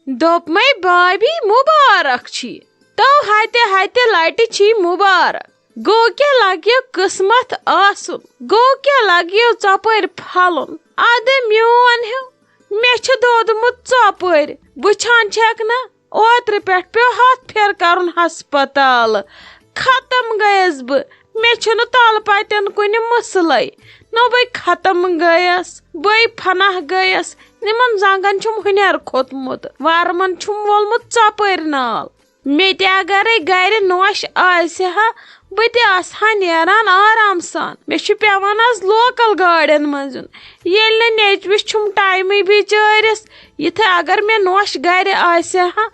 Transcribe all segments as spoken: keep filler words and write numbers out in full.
دوٚپمَے بابی مُبارک چھی، تو ہتہِ ہتہِ لٹہِ چھی مُبارک۔ گوٚو کیٛاہ لگیو قٕسمت آسُن، گوٚو کیٛاہ لگیو ژۄپٲرۍ پھلُن۔ ادٕ میون ہیوٗ، مےٚ چھُ دودمُت ژۄپٲرۍ، وٕچھان چھکھ نہ، اوترٕ پٮ۪ٹھ پیوٚو ہتھ پھِرٕ کرُن ہسپتال۔ ختم گٔیَس بہٕ، مےٚ چھُنہٕ تلہٕ پتٮ۪ن کُنہِ مسلے۔ نوٚبٕے ختم گٔیَس، بٔے فناہ گٔیَس۔ یِمن زنگن چھُم ہُنٮ۪ر کھوٚتمُت، ورمن چھُم وولمُت ژۄپٲرۍ نال۔ مےٚ تہِ اگرے گرِ نوش آسہِ ہا، بہٕ تہِ آسہٕ ہا نیران آرام سان۔ مےٚ چھُ پٮ۪وان آز لوکل گاڑٮ۪ن منٛز یُن۔ ییٚلہِ نہٕ نیٚچوِس چھُم ٹایمٕے بِچٲرِس، یِتھے اگر مےٚ نوش گرِ آسہِ ہا،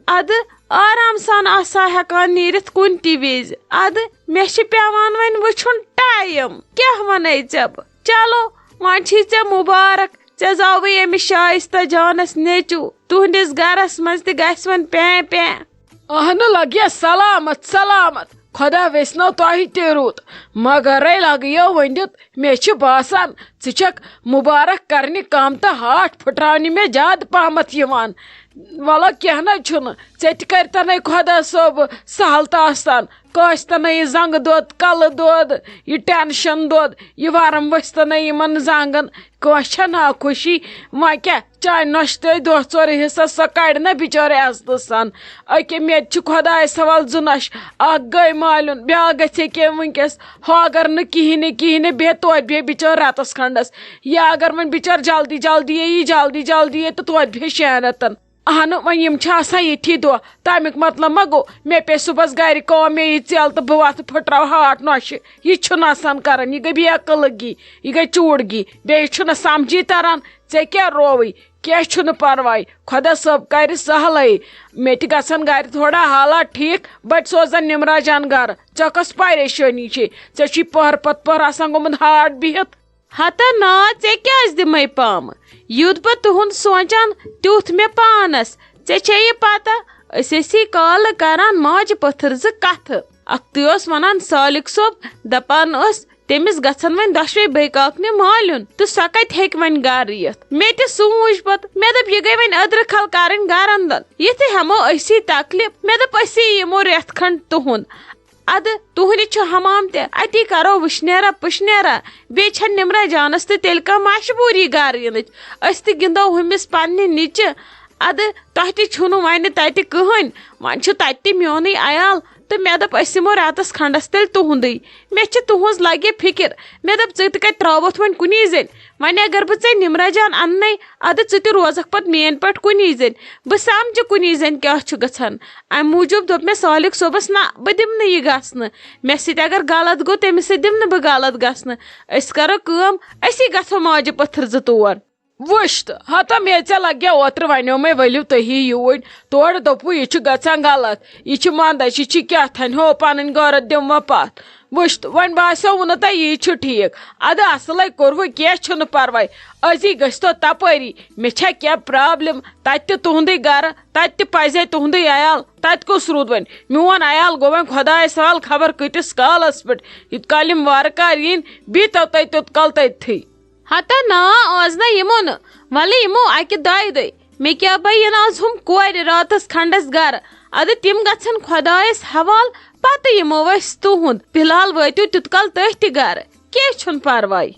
ادٕ آرام سان آسہٕ ہا ہٮ۪کان نیٖرِتھ کُنہِ تہِ وِزِ۔ ادٕ مےٚ چھِ پٮ۪وان وۄنۍ وٕچھُن ٹایم۔ کیٛاہ وَنے ژےٚ بہٕ؟ چلو، وۄنۍ چھی ژےٚ مُبارک، ژےٚ زاوٕے أمِس شایستہ جانس نیٚچوٗ۔ تُہنٛدِس گرس منٛز تہِ گژھِ وۄنۍ پیں پیں۔ اہنہٕ لگیا سلامت سلامت، خۄدا ویژھنو تۄہہِ تہِ رُت۔ مگرے لگیو ؤنِتھ، مےٚ چھِ باسان، ژٕ چھکھ مُبارک کرنہِ کم تہٕ ہاٹھ پھٕٹراونہِ مےٚ زیادٕ پہمتھ یِوان۔ وَلہٕ کینٛہہ نہ چھُنہٕ، ژےٚ تہِ کٔرتَنے خۄدا صٲب سہل تہٕ آسان۔ کٲنٛسہِ تَنے یہِ زنٛگہٕ دود، کَلہٕ دود، یہِ ٹٮ۪نشَن دود، یہِ ورم ؤسۍ تَنے یِمَن زنٛگَن۔ کٲنٛسہِ چھےٚ ناخۄشی، وۄنۍ کیٛاہ؟ چانہِ نۄشہِ تہٕ دۄہ ژورِ حصس سۄ کڑِ نہ بِچٲرۍ عزتہٕ سان۔ أکے مےٚ تہِ چھِ خۄدایس حوالہٕ زٕ نۄشہِ، اکھ گٔے مالیُن، بیٛاکھ گژھِ ییٚکیٛاہ وٕنکیٚس۔ ہۄ اگر نہٕ کِہیٖنۍ نہٕ، کِہیٖنۍ نہٕ، بیٚہہِ توتہِ بیٚہہِ بِچٲر رٮ۪تس کھنٛڈس۔ یا اگر وۄنۍ بِچٲر جلدی جلدی یی، جلدی جلدی یی تہٕ توتہِ بیٚہہِ شٮ۪ن رٮ۪تن۔ اہنُو، وۄنۍ یِم چھِ آسان یِتھی دۄہ۔ تَمیُک مطلب ما گوٚو مےٚ پیٚیہِ صُبحس گرِ کٲم، مےٚ یی ژٮ۪ل تہٕ بہٕ وۄتھٕ پھٕٹراوٕ ہاٹھ نۄشہِ؟ یہِ چھُنہٕ آسان کران، یہِ گٔے بے عقلگی، یہِ گٔے چوٗڑگی۔ بیٚیہِ چھُنہٕ سمجھی تران ژےٚ کیٛاہ رووٕے۔ کینٛہہ چھُنہٕ پرواے، خۄدا صٲب کرِ سہلٕے۔ مےٚ تہِ گژھن گرِ تھوڑا حالات ٹھیٖک، بہٕ تہِ سوزن نمراز جان گرٕ۔ ژےٚ کۄس پریشٲنی چھے؟ ژےٚ چھُے پٔہر پتہٕ پٔہر آسان گوٚمُت ہاٹ بِہِتھ۔ ہتا نا، ژےٚ کیٛازِ دِمے پامہٕ؟ یُتھ بہٕ تُہُنٛد سونٛچان، تیُتھ مےٚ پانس۔ ژےٚ چھے یہِ پتہ، أسۍ ٲسی کالہٕ کران ماجہِ پٔتھٕر زٕ کتھٕ۔ اکھتُے اوس ونان سالک صٲب، دپان اوس، تٔمِس گژھن وۄنۍ دۄشوے بٲے کاکنہِ مالیُن، تہٕ سۄ کتہِ ہیٚکہِ وۄنۍ گرٕ یِتھ؟ مےٚ تہِ سوٗنچ پتہٕ، مےٚ دوٚپ، یہِ گٔے وۄنۍ أدرٕ کھل کرٕنۍ گرن دن، یِتھٕے ہٮ۪مو أسی تکلیف۔ مےٚ دوٚپ، أسی یِمو رٮ۪تھ کھنڈ تُہُنٛد۔ ادٕ تُہُنٛدِ چھُ حمام تہِ، اتی کرو وٕشنیرا پُشنیرا۔ بیٚیہِ چھےٚ نمرہ جانس تہِ تیٚلہِ کانٛہہ مجبوٗری گرٕ یِنٕچ۔ أسۍ تہِ گِنٛدو ہُمِس پننہِ نِچہِ۔ ادٕ تۄہہِ تہِ چھُو نہٕ وۄنۍ تتہِ کٕہٕنۍ، وۄنۍ چھُ تتہِ تہِ میونٕے عیال۔ تہٕ مےٚ دوٚپ، أسۍ یِمو رٮ۪تس کھنڈس تیٚلہِ تُہُنٛدُے۔ مےٚ چھِ تُہٕنٛز لگہِ فِکر۔ مےٚ دوٚپ، ژٕ تہِ کتہِ ترٛاوتھ وۄنۍ کُنی زٔنۍ؟ وۄنۍ اگر بہٕ ژےٚ نمرہ جان اننَے، ادٕ ژٕ تہِ روزکھ پتہٕ میٲنۍ پٲٹھۍ کُنی زٔنۍ۔ بہٕ سمجھٕ کُنی زٔنۍ کیٛاہ چھُ گژھان۔ امہِ موٗجوٗب دوٚپ مےٚ سالک صٲبس، نہ، بہٕ دِمہٕ نہٕ یہِ گژھنہٕ۔ مےٚ سۭتۍ اگر غلط گوٚو، تٔمِس سۭتۍ دِمہٕ نہٕ بہٕ غلط گژھنہٕ۔ أسۍ کرو کٲم، أسی گژھو ماجہِ پٔتھٕر زٕ تور۔ وٕچھ تہٕ، ہتا مےٚ ژےٚ لگیا اوترٕ ونیومے، ؤلِو تُہی یوٗرۍ۔ تورٕ دوٚپوُ، یہِ چھُ گژھان غلط، یہِ چھِ منٛدچھ، یہِ چھِ کیٛاہ تھانۍ ہو پنٕنۍ غٲرت دِموا پتھ۔ وٕچھ تہٕ، وۄنۍ باسیووُ نہٕ تۄہہِ یی چھُ ٹھیٖک؟ ادٕ اصلے کوٚروُ، کینٛہہ چھُنہٕ پرواے، أزی گٔژھۍ تو تپٲری۔ مےٚ چھا کینٛہہ پرابلم؟ تتہِ تہِ تُہُنٛدُے گرٕ، تتہِ تہِ پزے تُہُنٛدُے عیال، تتہِ کُس روٗد وۄنۍ؟ میون عیال گوٚو وۄنۍ خۄدایس حوال خبر کۭتِس کالس پٮ۪ٹھ۔ یوٗت کال یِم وارٕ کار یِن، بیٚہتو تُہۍ تیوٗت کال تٔتھی۔ ہتا نا، آز نہ یِمو نہٕ۔ ولہٕ یِمو اکہِ دۄیہِ دۄہہِ۔ مےٚ کیٛاہ بہ یِن آز ہُم کورِ راتس کھنڈس گرٕ۔ ادٕ تِم گژھن خۄدایس حوال، پتہٕ یِمو أسۍ تُہُنٛد۔ فی الحال وٲتِو تیُت کال تٔتھۍ تہِ گرٕ۔ کینٛہہ چھُنہٕ پرواے۔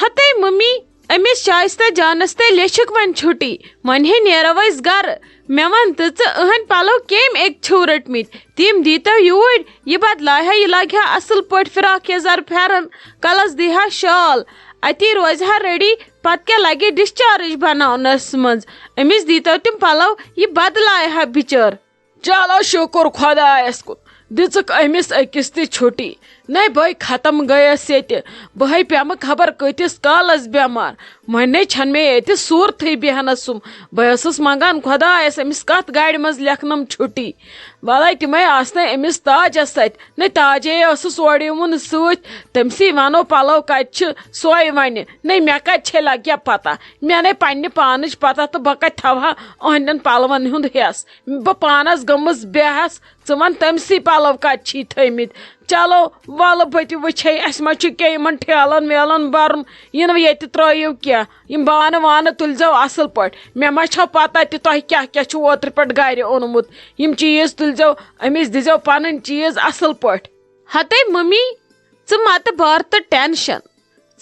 ہتے ممی، أمِس شایستہ جانس تے لیچھکھ وۄنۍ چھُٹی۔ وۄنۍ ہے نیرو أسۍ گرٕ۔ مےٚ وَن تہٕ ژٕ، أہنٛدۍ پلو کیٚمۍ أکۍ چھِو رٔٹمٕتۍ؟ تِم دیٖتو یوٗرۍ، یہِ بدلاے ہا، یہِ لاگہِ ہا اصل پٲٹھۍ فراک یزار پھٮ۪رن، کلس دی ہا شال، اتی روزِ ہا ریڈی، پتہٕ کیٛاہ لگہِ ڈسچارج بناونس منٛز؟ أمِس دیٖتو تِم پلو، یہِ بدلاے ہا بچٲر۔ چلو شُکر خۄدایس کُن، دِژٕکھ أمِس أکِس تہِ چھُٹی۔ نے بہٕ ختم گٔیَس ییٚتہِ، بہٕ ہے پیٚمہٕ خبر کۭتِس کالس بٮ۪مار۔ وۄنۍ نے چھَنہٕ مےٚ ییٚتہِ صوٗرتھٕے بیٚہنَس سُم۔ بہٕ ٲسٕس منٛگان خۄدایَس، أمِس کَتھ گاڑِ منٛز لیکھنَم چھُٹی۔ وَلَے تِمَے آسہٕ نہٕ أمِس تاجَس اَتھِ، نے تاجے ٲسٕس اورٕ یِوُن سۭتۍ۔ تٔمسٕے وَنو پَلو کَتہِ چھِ، سۄے وَنہِ۔ نے مےٚ کَتہِ چھے لَگہِ پَتہ؟ مےٚ نے پنٛنہِ پانٕچ پَتہ تہٕ بہٕ کَتہِ تھاوہا أہنٛدٮ۪ن پَلوَن ہُنٛد ہٮ۪س؟ بہٕ پانَس گٔمٕژ بے ہَس، ژٕ وَن تٔمسٕے پَلو کَتہِ چھی تھٲومٕتۍ۔ چلو، وَلہٕ بہٕ تہِ وٕچھے، اَسہِ ما چھُ کینٛہہ یِمَن ٹھیلَن ویلَن بَرُن، یِنہٕ ییٚتہِ ترٛٲیِو کینٛہہ۔ یِم بانہٕ وانہٕ تُلۍزیو اَصٕل پٲٹھۍ۔ مےٚ ما چھو پَتہ تہِ تۄہہِ کیٛاہ کیٛاہ چھُو اوترٕ پٮ۪ٹھ گَرِ اوٚنمُت۔ یِم چیٖز تُلۍزیو، أمِس دیٖزیو پَنٕنۍ چیٖز اَصٕل پٲٹھۍ۔ ہَتَے مٔمی، ژٕ مَتہٕ بَر تہٕ ٹٮ۪نشَن۔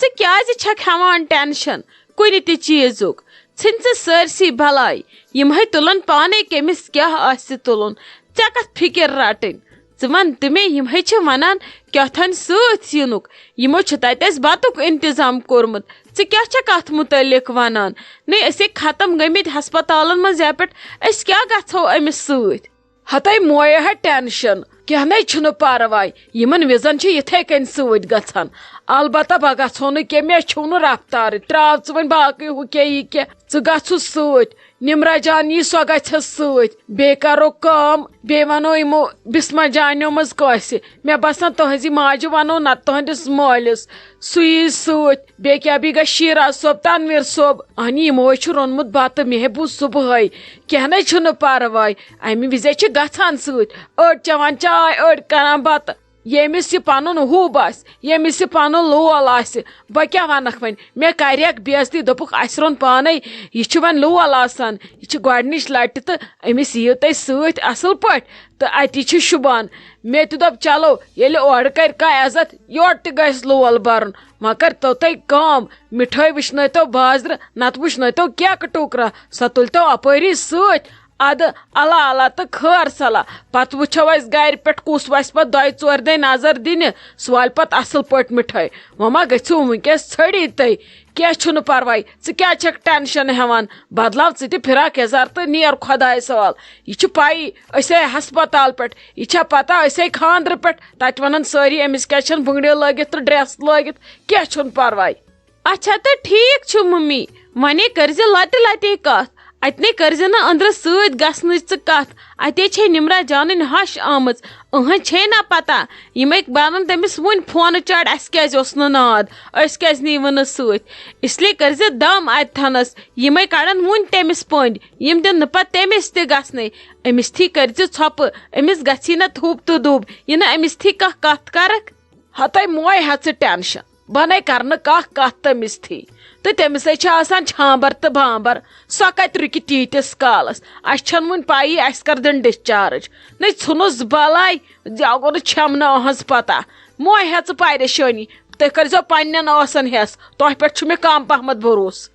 ژٕ کیٛازِ چھَکھ ہٮ۪وان ٹٮ۪نشَن کُنہِ تہِ چیٖزُک؟ ژھٕنۍ ژٕ سٲرسٕے بَلاے۔ یِمہَے تُلَن پانَے، کٔمِس کیٛاہ آسہِ تُلُن۔ ژےٚ کَتھ فِکِر رَٹٕنۍ؟ ژٕ وَن تہٕ مےٚ، یِمہَے چھِ وَنان کیٛاہ تھانۍ سۭتۍ یِنُک۔ یِمو چھُ تَتہِ اَسہِ بَتُک اِنتظام کوٚرمُت۔ ژٕ کیٛاہ چھَکھ اَتھ مُتعلِق وَنان؟ نَے أسے ختم گٔمٕتۍ ہسپتالَن منٛز یَپٮ۪ٹھ، أسۍ کیٛاہ گژھو أمِس سۭتۍ؟ ہَتَے مویے ہا ٹٮ۪نشَن، کینٛہہ نَے چھُنہٕ پَرواے، یِمَن وِزَن چھِ یِتھَے کٔنۍ سۭتۍ گژھان۔ البتہ بہٕ گژھو نہٕ کینٛہہ، مےٚ چھُو نہٕ رفتارٕے، ترٛاو ژٕ وۄنۍ باقٕے ہُہ کینٛہہ یہِ کینٛہہ، ژٕ گژھُس سۭتۍ۔ نمرہ جان یی، سۄ گژھٮ۪س سۭتۍ۔ بیٚیہِ کرو کٲم، بیٚیہِ ونو یِمو بسمہ جانیو منٛز کٲنٛسہِ۔ مےٚ باسان تُہنٛزِ ماجہِ ونو نتہٕ تُہنٛدِس مٲلِس، سُہ یی سۭتۍ۔ بیٚیہِ کیٛاہ، بیٚیہِ گژھِ شیراز صٲب، تنویر صٲب۔ اہنہِ، یِمو ہے چھُ روٚنمُت بتہٕ، مےٚ ہے بوٗز صبحٲے۔ کینٛہہ نَے چھُنہٕ پرواے، امہِ وِزے چھِ گژھان سۭتۍ۔ أڑۍ چٮ۪وان چاے، أڑۍ کران بتہٕ۔ ییٚمِس یہِ پنُن حُب آسہِ، ییٚمِس یہِ پنُن لول آسہِ، بہٕ کیٛاہ ونکھ وۄنۍ؟ مےٚ کریکھ بے عزتی، دوٚپُکھ، "اسہِ روٚن پانے، یہِ چھُ وۄنۍ لول آسان، یہِ چھُ گۄڈنِچ لٹہِ تہٕ أمِس یِیِو تُہۍ سۭتۍ اصل پٲٹھۍ تہٕ اتی چھُ شوٗبان۔" مےٚ تہِ دوٚپ، "چلو، ییٚلہِ اورٕ کرِ کانٛہہ عزت، یورٕ تہِ گژھِ لول برُن۔ وۄنۍ کٔرۍتو تُہۍ کٲم، مِٹھٲے وٕچھنٲیتو بازرٕ، نتہٕ وٕچھنٲیتو کیکہٕ ٹُکرا، سۄ تُلۍتو اپٲری سۭتۍ۔" ادٕ اللہ اللہ تہٕ خٲر صلاح۔ پتہٕ وٕچھو أسۍ گرِ پٮ۪ٹھ کُس وسہِ پتہٕ دۄیہِ ژورِ دۄہہِ نظر دِنہِ، سُہ والہِ پتہٕ اصل پٲٹھۍ مِٹھٲے۔ وۄنۍ ما گٔژھِو وٕنکیٚس ژھٔڑی تُہۍ؟ کینٛہہ چھُنہٕ پرواے، ژٕ کیٛازِ چھکھ ٹینشن ہٮ۪وان؟ بدلاو ژٕ تہِ فراک یزار تہٕ نیر خۄدایس حوال۔ یہِ چھِ پَیی، أسۍ آے ہسپتال پٮ۪ٹھ، یہِ چھا پتہ أسۍ آے خاندرٕ پٮ۪ٹھ؟ تتہِ ونان سٲری، أمِس کیٛازِ چھَنہٕ بٕنٛگرِ لٲگِتھ تہٕ ڈریس لٲگِتھ؟ کینٛہہ چھُنہٕ پرواے۔ اچھا تہٕ ٹھیٖک چھُ مٔمی، وۄنے کٔرزِ لۄتہِ لۄتے کتھ، اتہِ نے کٔرزِ نہٕ أنٛدرٕ سۭتۍ گژھنٕچ ژٕ کتھ، اتے چھے نمرہ جانٕنۍ ہش آمٕژ۔ أہنٛز چھے نا پتہ، یِمے بنن تٔمِس وُنہِ فونہٕ چاڑ، اسہِ کیازِ اوس نہٕ ناد، أسۍ کیازِ نیٖوٕ نہٕ سۭتۍ۔ اس لیے کٔرزِ دم اتہِ تھنس، یِمے کڑن وُنہِ تٔمِس پٔنٛدۍ، یِم دِن نہٕ پتہٕ تٔمِس تہِ گژھنٕے۔ أمِس تھی کٔرزِ ژھۄپہٕ، أمِس گژھی نہ تھوٚپ تہٕ دوٚب، یہِ نہٕ أمِس تھی کانٛہہ کتھ کرکھ۔ ہتے موے ہا ژٕ ٹینشن، بنے کرنہٕ کانٛہہ کتھ تٔمِس تھی۔ تہٕ تٔمِس ہے چھِ آسان چھامبر تہٕ بامبر، سۄ کتہِ رُکہِ تیٖتِس کالس؟ اسہِ چھنہٕ وُنہِ پَیی اسہِ کر دِن ڈسچارج۔ نَے ژھُنُس بلاے، زیو گوٚو نہٕ چھم نہٕ أہنٛز پتہ۔ موے ہا ژٕ پریشٲنی، تُہۍ کٔرزیو پننٮ۪ن ٲسن ہٮ۪س، تۄہہِ پٮ۪ٹھ چھُ مےٚ کم پہمتھ بھروسہٕ۔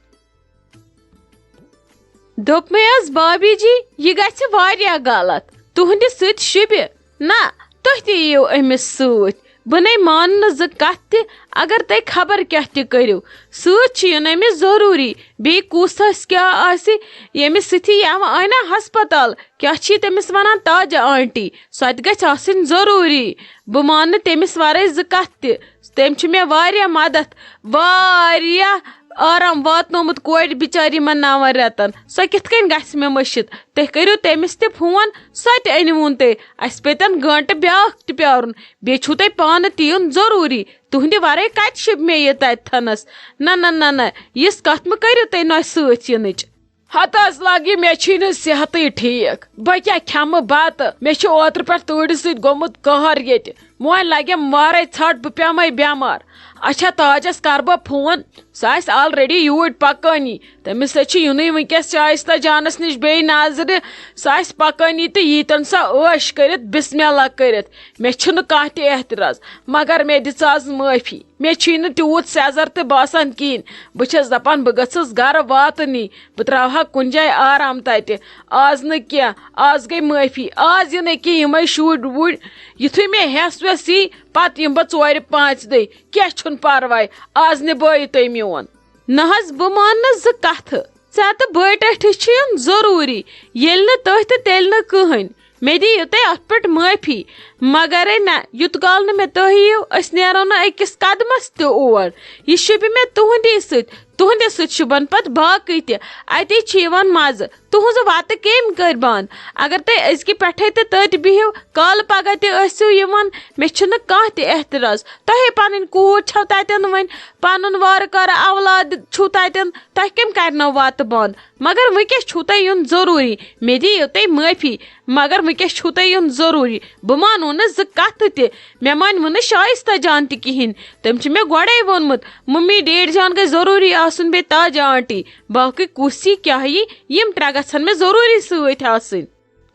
دوٚپمَے حظ بابی جی، یہِ گژھِ واریاہ غلط۔ تُہنٛدِ سۭتۍ شوٗبہِ نہ، تُہۍ تہِ یِیِو أمِس سۭتۍ۔ بہٕ نے مانہٕ نہٕ زٕ کتھ تہِ، اگر تُہۍ خبر کیٛاہ تہِ کٔرِو۔ سۭتۍ چھُ یُن أمِس ضروٗری۔ بیٚیہِ کُس آسہِ کیٛاہ آسہِ، ییٚمِس سۭتۍ یہِ یَوٕ اَنہِ نا ہسپتال، کیٛاہ چھِ تٔمِس ونان، تاجہ آنٹی، سۄ تہِ گژھِ آسٕنۍ ضروٗری۔ بہٕ مانہٕ نہٕ تٔمِس ورٲے زٕ کتھ تہِ۔ تٔمۍ چھُ مےٚ واریاہ مدد، واریاہ آرام واتنومُت کورِ بِچارِ یِمن نَوَن رٮ۪تن۔ سۄ کِتھ کٔنۍ گژھِ مےٚ مٔشِتھ؟ تُہۍ کٔرِو تٔمِس تہِ فون، سۄ تہِ أنِوُن تُہۍ۔ اَسہِ پیٚتن گٲنٹہٕ بیٛاکھ تہِ پیٛارُن۔ بیٚیہِ چھُو تۄہہِ پانہٕ تہِ یُن ضروٗری۔ تُہنٛدِ ورٲے کتہِ شوٗبہِ مےٚ یہِ تتہِ تھنس؟ نہ، نہ، نہ، نہ، یِژھ کتھ مہٕ کٔرِو تُہۍ نۄشہِ سۭتۍ یِنٕچ۔ ہتہٕ حظ لگہِ مےٚ چھی نہٕ صحتٕے ٹھیٖک۔ بہٕ کیٛاہ کھٮ۪مہٕ بتہٕ؟ مےٚ چھُ اوترٕ پٮ۪ٹھ تۭرِ سۭتۍ گوٚمُت قہر ییٚتہِ۔ وۄنۍ لگٮ۪م وارے ژھٹھ، بہٕ پیمے بٮ۪مار۔ اچھا، تاجس کرٕ بہٕ فون، سُہ آسہِ already یوٗرۍ پکٲنی۔ تٔمِس سۭتۍ چھُ یُنُے وٕنکیٚس شایستہ جانس نِش بیٚیہِ نظرِ۔ سُہ آسہِ پکٲنی تہٕ ییٖتن سۄ عٲش کٔرِتھ بسم اللہ کٔرِتھ۔ مےٚ چھُنہٕ کانٛہہ تہِ اعتراض، مگر مےٚ دِژ از معٲفی۔ مےٚ چھُے نہٕ تیوٗت سیٚزر تہِ باسان کِہیٖنۍ۔ بہٕ چھَس دَپان بہٕ گٔژھٕس گَرٕ واتنٕے، بہٕ ترٛاوہا کُنہِ جایہِ آرام تَتہِ۔ آز نہٕ کینٛہہ، آز گٔے معٲفی، آز یِن أکیٛاہ یِمَے شُرۍ وُرۍ۔ یُتھُے مےٚ ہٮ۪س وٮ۪س یی، پَتہٕ یِمہٕ بہٕ ژورِ پانٛژِ دۄہہِ، کینٛہہ چھُنہٕ پَرواے، آز نِبٲیِو تُہۍ میون۔ نہ حظ، بہٕ مانہٕ نہٕ زٕ کَتھٕ۔ ژےٚ تہٕ بٲے ٹٲٹھِس چھِ یُن ضروٗری، ییٚلہِ نہٕ تُہۍ تہٕ تیٚلہِ نہٕ کٕہٕنۍ۔ مےٚ دِیِو تُہۍ اَتھ پٮ۪ٹھ معٲفی، مگرے نہ، یُت کال نہٕ مےٚ تُہۍ یِیِو، أسۍ نیرو نہٕ أکِس قدمس تہِ اور۔ یہِ شوٗبہِ مےٚ تُہُنٛدی سۭتۍ، تُہنٛدِ سۭتۍ شوٗبن پتہٕ باقٕے تہِ۔ اَتی چھِ یِوان مزٕ۔ تُہنٛزٕ وَتہٕ کٔمۍ کٔرۍ بنٛد؟ اگر تُہۍ أزکہِ پٮ۪ٹھَے تہٕ تٔتۍ بِہِو، کالہٕ پگاہ تہِ ٲسِو یِوان، مےٚ چھُنہٕ کانٛہہ تہِ اعتراض۔ تۄہے پنٕنۍ کوٗر چھَو تَتٮ۪ن وۄنۍ، پنُن وارٕ کارٕ اولاد چھُو تَتٮ۪ن، تۄہہِ کٔمۍ کرنو وَتہٕ بنٛد؟ مگر وۄنۍ کیٛاہ چھُو تۄہہِ یُن ضروٗری؟ مےٚ دِیِو تُہۍ معٲفی، مگر وۄنۍ کیٛاہ چھُو تۄہہِ یُن ضروٗری؟ بہٕ مانو نہٕ زٕ کتھٕ تہِ۔ مےٚ مانہِ وۄنۍ نہٕ شایستہ جان تہِ کِہیٖنۍ۔ تٔمۍ چھُ مےٚ گۄڈَے ووٚنمُت، مٔمی ڈیڈی جان گژھِ ضروٗری آسُن، بیٚیہِ تاجہ آنٹی۔ باقٕے کُس یی کیٛاہ یی، یِم ترٛےٚ گژھن مےٚ ضروٗری سۭتۍ آسٕنۍ۔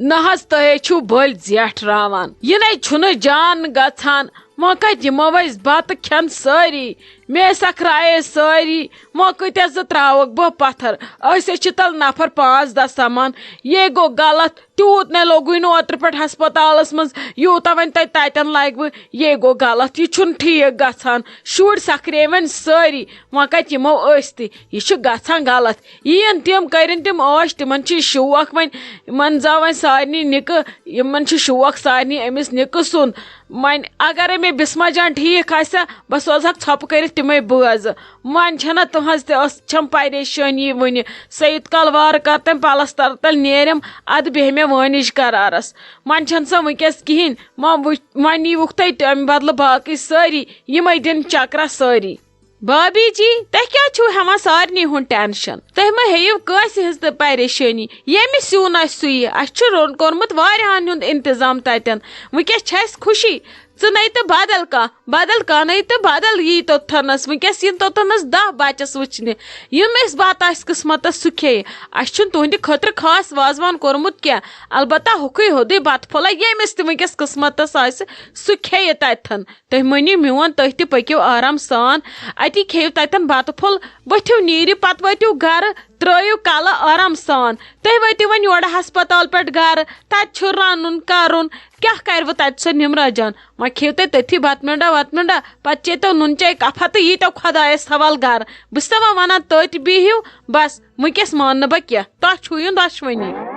نہ حظ، تۄہے چھِو بٔلۍ زیٹھ راوان۔ یہِ نے چھُنہٕ جان گژھان۔ وۄنۍ کتہِ یِمو أسۍ بتہٕ کھٮ۪ن سٲری؟ مےٚ سکھرایے سٲری۔ وۄنۍ کۭتیاہ زٕ ترٛاوَکھ بہٕ پتھر؟ أسۍ حظ چھِ تَلہٕ نفر پانٛژھ دَہ سمان۔ یے گوٚو غلط۔ تیوٗت نے لوٚگُے نہٕ اوترٕ پٮ۪ٹھ ہسپتالس منٛز، یوٗتاہ وۄنۍ تۄہہِ تَتٮ۪ن لگوٕ۔ یے گوٚو غلط۔ یہِ چھُنہٕ ٹھیٖک گژھان۔ شُرۍ سکھرے وۄنۍ سٲری۔ وۄنۍ کتہِ یِمو أسۍ تہِ؟ یہِ چھُ گژھان غلط۔ یِیِن تِم، کٔرِن تِم عٲش، تِمن چھِ شوق وۄنۍ، یِمن زاو وۄنۍ سارنٕے نِکہٕ، یِمن چھُ شوق سارنٕے أمِس نِکہٕ سُنٛد۔ وۄنۍ اگرے مےٚ بسمہ جان ٹھیٖک آسہِ ہا، بہٕ سوزہکھ ژھۄپہٕ کٔرِتھ تِمے بٲژٕ۔ وۄنۍ چھنہ تُہنٛز تہِ ٲس، چھم پریشٲنی وُنہِ۔ سعید کل وارٕ کر تٔمۍ پلستر تل نیرم، ادٕ بیٚہہِ مےٚ وٲنِج قرارس۔ وۄنۍ چھنہٕ سۄ وٕنکیٚس کِہیٖنۍ۔ وۄنۍ وٕچھ، وۄنۍ نیٖوُکھ تُہۍ تمہِ بدلہٕ باقٕے سٲری، یِمے دِن چکرا سٲری۔ بھابھی جی، تۄہہِ کیٛاہ چھُو ہٮ۪وان سارنٕے ہُنٛد ٹینشن؟ تُہۍ مہ ہیٚیِو کٲنٛسہِ ہٕنٛز تہِ پریشٲنی۔ ییٚمہِ سیُن آسہِ سُیہِ، اَسہِ چھُ روٚن کوٚرمُت واریاہن ہُنٛد انتظام تَتٮ۪ن۔ وۄنۍ کیٛاہ چھِ اَسہِ خوشی؟ ژٕ نَے تہٕ بدل کانٛہہ، بدل کانٛہہ نَے تہٕ بدل یی توٚتتھنَس۔ وٕنۍکٮ۪س یِن توٚتتھنَس دَہ بَچَس وٕچھنہِ۔ یِم اَسہِ بَتہٕ آسہِ قٕسمَتَس، سُہ کھیٚیہِ۔ اَسہِ چھُنہٕ تُہٕنٛدِ خٲطرٕ خاص وازوان کوٚرمُت کینٛہہ۔ البتہ ہُکُے ہیوٚدُے بَتہٕ پھوٚلہ ییٚمِس تہِ وٕنۍکٮ۪س قٕسمَتَس آسہِ، سُہ کھیٚیہِ تَتٮ۪تھن۔ تُہۍ مٲنِو میون، تُہۍ تہِ پٔکِو آرام سان۔ اَتی کھیٚیِو تَتٮ۪ن بَتہٕ پھوٚل، ؤتھِو نیٖرِو، پَتہٕ وٲتِو گَرٕ، ترٛٲیِو کَلہٕ آرام سان۔ تُہۍ وٲتِو وۄنۍ یورٕ ہسپتال پٮ۪ٹھ گَرٕ، تَتہِ چھُ رَنُن کَرُن، کیٛاہ کَرِوٕ تَتہِ سۄ نِمرا جان؟ وۄنۍ کھیٚیِو تُہۍ تٔتھی بَتہٕ میوٚنٛڈا وَتہٕ میوٚنٛڈا، پَتہٕ چیٚتو نُن چاے کَپھا تہٕ ییٖتو خۄدایَس حوالہٕ گَرٕ۔ بہٕ چھِسو وۄنۍ وَنان تٔتۍ بِہِو، بَس وٕنۍکٮ۪س مان نہٕ بہٕ کینٛہہ، تۄہہِ چھُو یُن دۄشوٕنی۔